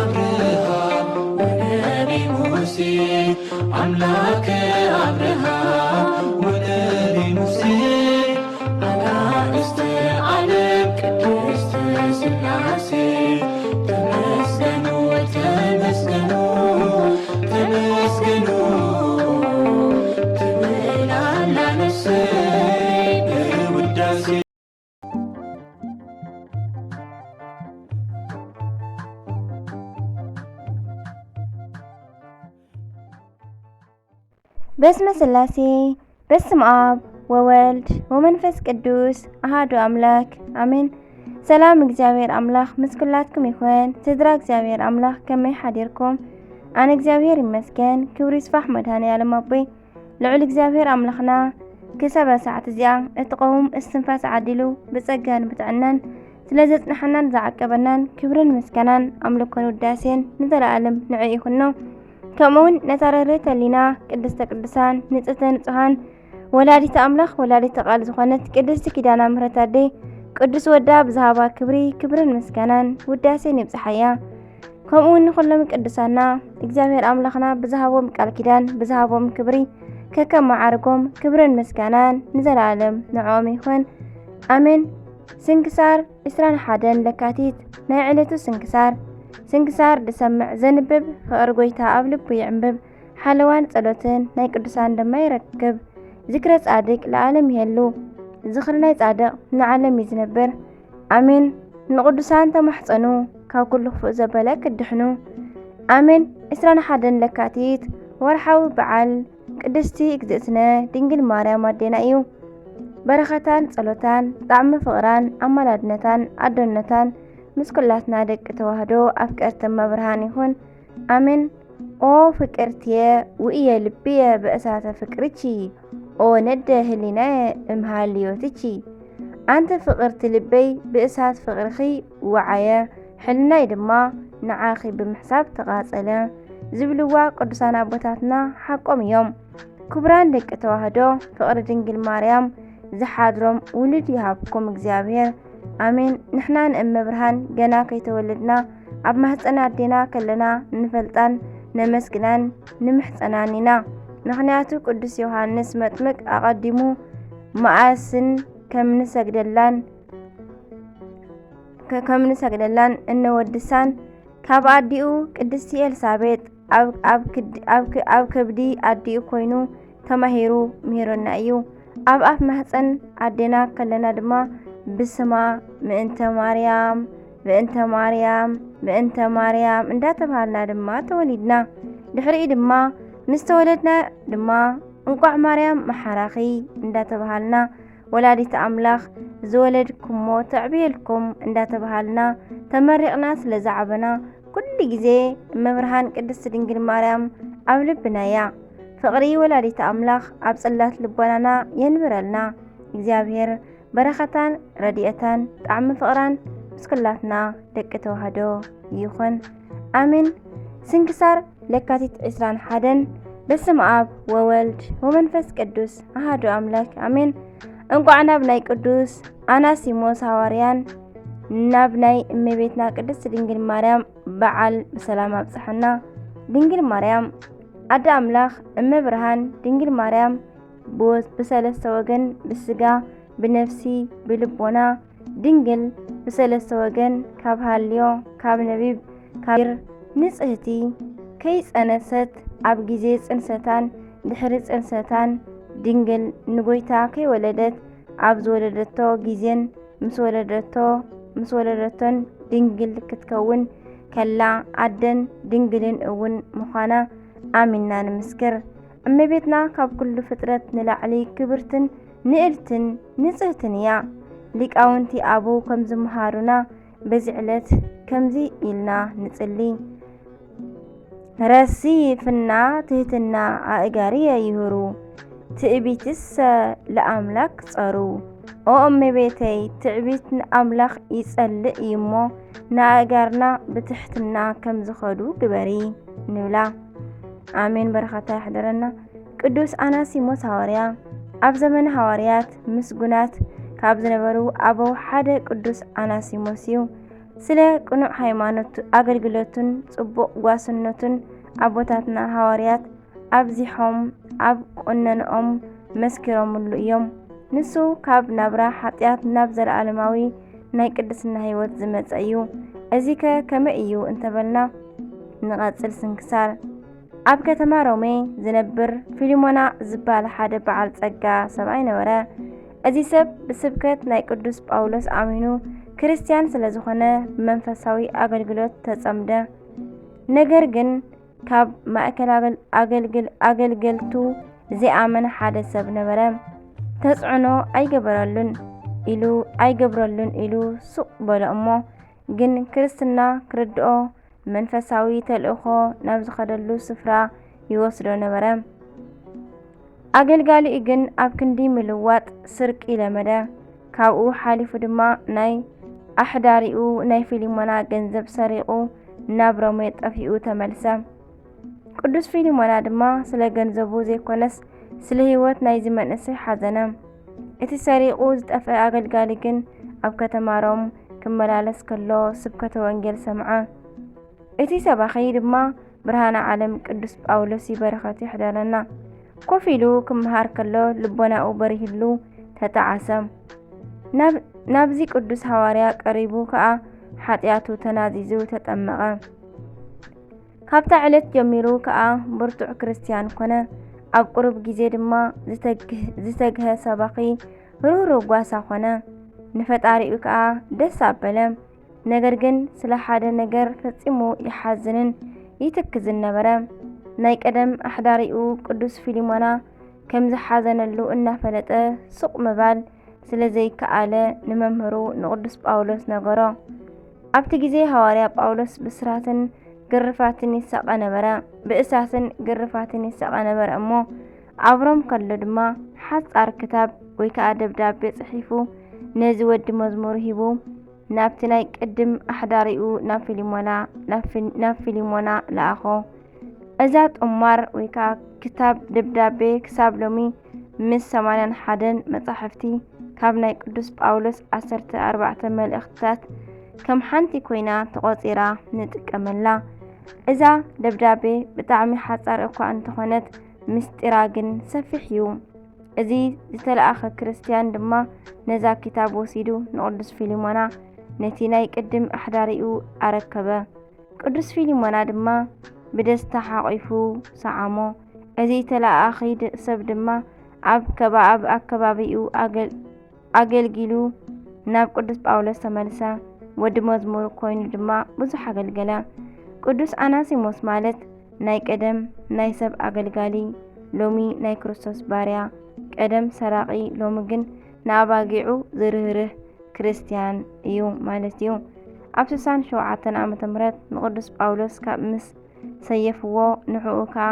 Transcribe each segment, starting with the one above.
አብርሃም ወነቢ ሙሴ፣ አምላከ አብርሃም ወነቢ ሙሴ፣ አጋእዝተ ዓለም ቅድስት ሥላሴ፣ ተመስገኑ፣ ተመስገኑ፣ ተመስገኑ ትብል ኣላ ነፍሰይ በውዳሴ። በስመ ሥላሴ፣ በስመ አብ ወወልድ ወመንፈስ ቅዱስ አሐዱ አምላክ አሜን። ሰላም እግዚኣብሔር ኣምላኽ ምስ ኩላትኩም ይኹን። ስድራ እግዚኣብሔር ኣምላኽ ከመይ ሓዲርኩም? ኣነ እግዚኣብሔር ይመስገን፣ ክብሪ ይስፋሕ መድኃኔ ዓለም ኣቦይ። ልዑል እግዚኣብሔር ኣምላኽና ክሳብ ሰዓት እዚኣ እትቐውም እስትንፋስ ዓዲሉ ብጸጋን ብጥዕናን ስለ ዘጽንሓናን ዝዓቀበናን ክብርን ምስጋናን ኣምልኮን ውዳሴን ንዘለኣለም ንዕኡ ይኹኖ። ከምኡውን ነታ ርህርህቲ ህሊና ቅድስተ ቅዱሳን ንጽህተ ንጹሃን ወላዲተ ኣምላኽ ወላዲተ ቃል ዝኾነት ቅድስቲ ኪዳነ ምሕረት ኣደይ ቅዱስ ወዳ ብዝሃባ ክብሪ ክብርን ምስጋናን ውዳሴን ይብጽሓያ። ከምኡ እውን ንኹሎም ቅዱሳና እግዚኣብሔር ኣምላኽና ብዝሃቦም ቃል ኪዳን ብዝሃቦም ክብሪ ከከም መዓርጎም ክብርን ምስጋናን ንዘለኣለም ንዕኦም ይኹን። ኣሜን። ስንክሳር ዕስራን ሓደን ለካቲት። ናይ ዕለቱ ስንክሳር። ስንክሳር ዝሰምዕ ዘንብብ ፍቕሪ ጐይታ ኣብ ልቡ ይዕንብብ። ሓለዋን ጸሎትን ናይ ቅዱሳን ድማ ይረክብ። ዝክረ ጻድቅ ለዓለም ይሄሉ። ዝኽሪ ናይ ጻድቕ ንዓለም እዩ ዝነብር። ኣሜን። ንቅዱሳን ተማሕጸኑ፣ ካብ ኩሉ ክፉእ ዘበለ ክትድሕኑ። ኣሜን። ዕስራን ሓደን ለካቲት ወርሓዊ በዓል ቅድስቲ እግዝእትነ ድንግል ማርያም ኣዴና እዩ። በረኸታን ጸሎታን ጣዕሚ ፍቕራን ኣማላድነታን ኣዶነታን ምስ ኩላትና ደቂ ተዋህዶ ኣፍቀርቲ እመ ብርሃን ይኹን። ኣሜን። ኦ ፍቅርትየ ውእየ ልብየ በእሳተ ፍቅርኪ፣ ኦ ነደ ህሊናየ እምሃልዮትኪ። ኣንቲ ፍቅርቲ ልበይ ብእሳት ፍቅርኺ ወዓየ፣ ሕልናይ ድማ ንዓኺ ብምሕሳብ ተቃጸለ ዝብልዋ ቅዱሳን ኣቦታትና ሓቆም እዮም። ክቡራን ደቂ ተዋህዶ፣ ፍቕሪ ድንግል ማርያም ዝሓድሮም ውሉድ ይሃብኩም እግዚኣብሔር። ኣሜን። ንሕና ንእመ ብርሃን ገና ከይተወለድና ኣብ ማህፀን ኣዴና ከለና ንፈልጣን ነመስግናን ንምሕፀናን ኢና። ምኽንያቱ ቅዱስ ዮሃንስ መጥምቅ ኣቐዲሙ መኣስን ከም ንሰግደላን ከ-፣ ከም ንሰግደላን እነወድሳን ካብ ኣዲኡ ቅድስቲ ኤልሳቤጥ ኣብ፣ ኣብ ክድ-፣ ኣብ ክ-፣ ኣብ ከብዲ ኣዲኡ ኮይኑ ተማሂሩ ምሂሮና እዩ። ኣብ ኣፍ ማህፀን ኣዴና ከለና ድማ ብስማ ምእንተ ማርያም፣ ምእንተ ማርያም፣ ምእንተ ማርያም እንዳተባሃልና ድማ ተወሊድና። ድሕሪኡ ድማ ምስ ተወለድና ድማ እንቋዕ ማርያም መሓራኺ እንዳተባሃልና ወላዲተ ኣምላኽ ዝወለድኩሞ ተዕብየልኩም እንዳተባሃልና ተመሪቕና ስለ ዝዓበና፣ ኩሉ ግዜ እመብርሃን ቅድስቲ ድንግል ማርያም ኣብ ልብና እያ። ፍቕሪ ወላዲተ ኣምላኽ ኣብ ጽላት ልቦናና የንብረልና። እግዚኣብሔር በረኸታን ረድኤታን ጣዕሚ ፍቕራን ምስ ኩላትና ደቂ ተዋህዶ ይኹን። ኣሜን። ስንክሳር ለካቲት ዕስራን ሓደን። በስመ ኣብ ወወልድ ወመንፈስ ቅዱስ ኣሃዱ ኣምላክ ኣሜን። እንቋዕ ናብ ናይ ቅዱስ ኣናሲሞስ ሃዋርያን ናብ ናይ እመቤትና ቅድስት ድንግል ማርያም በዓል ብሰላም ኣብጽሐና። ድንግል ማርያም ኣደ ኣምላኽ፣ እመ ብርሃን፣ ድንግል ማርያም ብወ-፣ ብሰለስተ ወገን፣ ብስጋ፣ ብነፍሲ፣ ብልቦና ድንግል፣ ብሰለስተ ወገን፣ ካብ ሃልዮ፣ ካብ ነቢብ፣ ካብ ንጽህቲ፣ ከይጸነሰት፣ ኣብ ግዜ ጽንሰታን ድሕሪ ጽንሰታን ድንግል፣ ንጎይታ ከይወለደት፣ ኣብ ዝወለደቶ ግዜን ምስ ወለደቶ፣ ምስ ወለደቶን ድንግል ክትከውን ከላ፣ ኣደን ድንግልን እውን ምዃና ኣሚንና ንምስክር። እመቤትና ካብ ኩሉ ፍጥረት ንላዕሊ ክብርትን ንእልትን ንጽህትን እያ። ሊቃውንቲ ኣበው ከም ዝመሃሩና፣ በዚ ዕለት ከምዚ ኢልና ንጽሊ። ረሲ ፍና ትህትና ኣእጋርየ ይሁሩ፣ ትዕቢትሰ ለኣምላክ ጸሩ። ኦ እመቤተይ፣ ትዕቢት ንኣምላኽ ይጸልእ እዩሞ፣ ንኣእጋርና ብትሕትና ከም ዝኸዱ ግበሪ ንብላ። ኣሜን። በረኸታ ይሕደረና። ቅዱስ ኣናሲሞስ ሃዋርያ። ኣብ ዘመነ ሃዋርያት ምስጉናት ካብ ዝነበሩ ኣበው ሓደ ቅዱስ ኣናሲሞስ እዩ። ስለ ቅኑዕ ሃይማኖት ኣገልግሎቱን ጽቡቕ ጓስነቱን ኣቦታትና ሃዋርያት ኣብዚሖም ኣብ ቁነንኦም መስኪሮምሉ እዮም። ንሱ ካብ ናብራ ሓጢኣት ናብ ዘለኣለማዊ ናይ ቅድስና ህይወት ዝመጸ እዩ። እዚከ ከመይ እዩ እንተበልና፣ ንቐጽል ስንክሳር። ኣብ ከተማ ሮሜ ዝነብር ፊልሞና ዝበሃል ሓደ በዓል ጸጋ ሰብኣይ ነበረ። እዚ ሰብ ብስብከት ናይ ቅዱስ ጳውሎስ ኣሚኑ ክርስትያን ስለ ዝኾነ ብመንፈሳዊ ኣገልግሎት ተጸምደ። ነገር ግን ካብ ማእከል ኣገል-፣ ኣገልግል-፣ ኣገልገልቱ ዘይኣመነ ሓደ ሰብ ነበረ። ተጽዕኖ ኣይገበረሉን ኢሉ፣ ኣይገብረሉን ኢሉ ሱቕ በሎ እሞ፣ ግን ክርስትና ክርድኦ መንፈሳዊ ተልእኾ ናብ ዝኸደሉ ስፍራ ይወስዶ ነበረ። ኣገልጋሊኡ ግን ኣብ ክንዲ ምልዋጥ ስርቂ ለመደ። ካብኡ ሓሊፉ ድማ ናይ ኣሕዳሪኡ ናይ ፊሊሞና ገንዘብ ሰሪቑ ናብ ሮሜ ጠፊኡ ተመልሰ። ቅዱስ ፊሊሞና ድማ ስለ ገንዘቡ ዘይኮነስ ስለ ህይወት ናይዚ መንእሰይ ሓዘነ። እቲ ሰሪቑ ዝጠፍአ ኣገልጋሊ ግን ኣብ ከተማ ሮም ክመላለስ ከሎ ስብከተ ወንጌል ሰምዐ። እቲ ሰባኺ ድማ ብርሃነ ዓለም ቅዱስ ጳውሎስ በረኸቱ ይሕደረና። ኮፍ ኢሉ ክመሃር ከሎ ልቦናኡ በሪህሉ ተጠዓሰ። ናብ-፣ ናብዚ ቅዱስ ሃዋርያ ቀሪቡ ከኣ ሓጢኣቱ ተናዚዙ ተጠመቐ። ካብታ ዕለት ጀሚሩ ከኣ ብርቱዕ ክርስትያን ኮነ። ኣብ ቁሩብ ግዜ ድማ ዝተግህ-፣ ዝተግሀ ሰባኺ ርህሩህ ጓሳ ኮነ። ንፈጣሪኡ ከኣ ደስ ኣበለ። ነገር ግን ስለ ሓደ ነገር ፈጺሙ ይሓዝንን ይትክዝን ነበረ። ናይ ቀደም ኣሕዳሪኡ ቅዱስ ፊሊሞና ከም ዝሓዘነሉ እናፈለጠ ሱቕ ምባል ስለ ዘይከኣለ ንመምህሩ ንቅዱስ ጳውሎስ ነገሮ። ኣብቲ ግዜ ሃዋርያ ጳውሎስ ብስራትን ግርፋትን ይሳቐ ነበረ፣ ብእሳትን ግርፋትን ይሳቐ ነበረ እሞ ኣብ ሮም ከሎ ድማ ሓጻር ክታብ ወይ ከኣ ደብዳቤ ጽሒፉ ነዚ ወዲ መዝሙር ሂቡ ናብቲ ናይ ቅድም ኣሕዳሪኡ ናብ ፊሊሞና፣ ናብ ፊ-፣ ናብ ፊሊሞና ለኣኾ። እዛ ጦማር ወይ ከኣ ክታብ ደብዳቤ ክሳብ ሎሚ ምስ ሰማንያን ሓደን መጻሕፍቲ ካብ ናይ ቅዱስ ጳውሎስ ዓሰርተ ኣርባዕተ መልእኽትታት ከም ሓንቲ ኮይና ተቖጺራ ንጥቀመላ። እዛ ደብዳቤ ብጣዕሚ ሓጻር እኳ እንተኾነት ምስጢራ ግን ሰፊሕ እዩ። እዚ ዝተለኣኸ ክርስትያን ድማ ነዛ ክታብ ወሲዱ ንቅዱስ ፊሊሞና ነቲ ናይ ቅድም ኣሕዳሪኡ ኣረከበ። ቅዱስ ፊሊሞና ድማ ብደስታ ሓቒፉ ሰዓሞ። እዚ ተለኣኣኺ ድ-፣ ሰብ ድማ ኣብ ከባ-፣ ኣብ ኣከባቢኡ ኣገል-፣ ኣገልጊሉ ናብ ቅዱስ ጳውሎስ ተመልሰ። ወዲ መዝሙር ኮይኑ ድማ ብዙሕ ኣገልገለ። ቅዱስ ኣናሲሞስ ማለት ናይ ቀደም ናይ ሰብ ኣገልጋሊ፣ ሎሚ ናይ ክርስቶስ ባርያ፣ ቀደም ሰራቒ፣ ሎሚ ግን ንኣባጊዑ ዝርህርህ ክርስትያን እዩ ማለት እዩ። ኣብ ስሳን ሸውዓተን ዓመተ ምህረት ንቅዱስ ጳውሎስ ካብ ምስ ሰየፍዎ፣ ንዕኡ ከኣ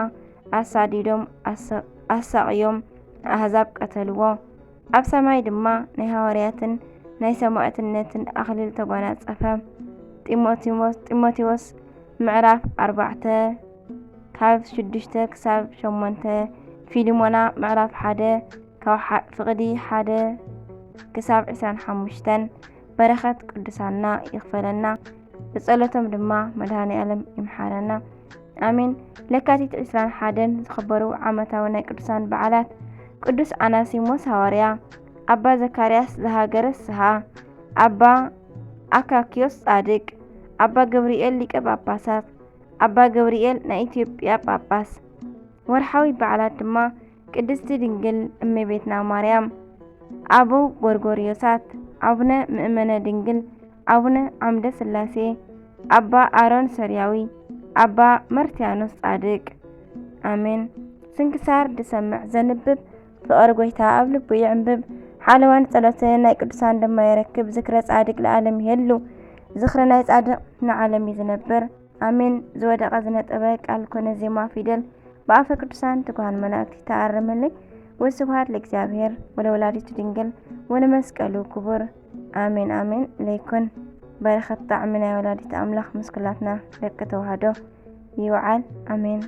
ኣሳዲዶም ኣሰ-፣ ኣሳቕዮም ንኣህዛብ ቀተልዎ። ኣብ ሰማይ ድማ ናይ ሃዋርያትን ናይ ሰማዕትነትን ኣኽሊል ተጓናጸፈ። ጢሞቴዎስ፣ ጢሞቴዎስ ምዕራፍ ኣርባዕተ ካብ ሽዱሽተ ክሳብ ሸሞንተ፣ ፊልሞና ምዕራፍ ሓደ ካብ ሓ-፣ ፍቕዲ ሓደ ክሳብ ዕስራን ሓሙሽተን። በረኸት ቅዱሳንና ይኽፈለና፣ ብጸሎቶም ድማ መድኃኔ ዓለም ይምሓረና። ኣሜን። ለካቲት ዕስራን ሓደን ዝኽበሩ ዓመታዊ ናይ ቅዱሳን በዓላት፣ ቅዱስ ኣናሲሞስ ሃዋርያ፣ ኣባ ዘካርያስ ዘሃገረ ስሃ፣ ኣባ ኣካክዮስ ጻድቅ፣ ኣባ ገብርኤል ሊቀ ጳጳሳት፣ ኣባ ገብርኤል ናይ ኢትዮጵያ ጳጳስ። ወርሓዊ በዓላት ድማ ቅድስቲ ድንግል እመቤትና ማርያም፣ ኣበው ጎርጎርዮሳት፣ ኣቡነ ምእመነ ድንግል፣ ኣቡነ ዓምደ ሥላሴ፣ ኣባ ኣሮን ሶርያዊ፣ ኣባ መርትያኖስ ጻድቅ። ኣሜን። ስንክሳር ድሰምዕ ዘንብብ ፍቕሪ ጐይታ ኣብ ልቡ ይዕንብብ። ሓለዋን ጸሎትን ናይ ቅዱሳን ድማ ይረክብ። ዝክረ ጻድቅ ለዓለም ይሄሉ። ዝኽሪ ናይ ጻድቕ ንዓለም እዩ ዝነብር። ኣሜን። ዝወደቐ ዝነጠበ ቃል ኮነ ዜማ ፊደል ብኣፈ ቅዱሳን ትጉሃን መላእክት ይተኣረመለይ። ወስብሐት ለእግዚኣብሔር ወለወላዲቱ ድንግል ወለመስቀሉ ክቡር። ኣሜን ኣሜን ለይኩን። በረኸት ጣዕሚ ናይ ወላዲት ኣምላኽ ምስ ኩላትና ደቂ ተዋህዶ ይውዓል። ኣሜን።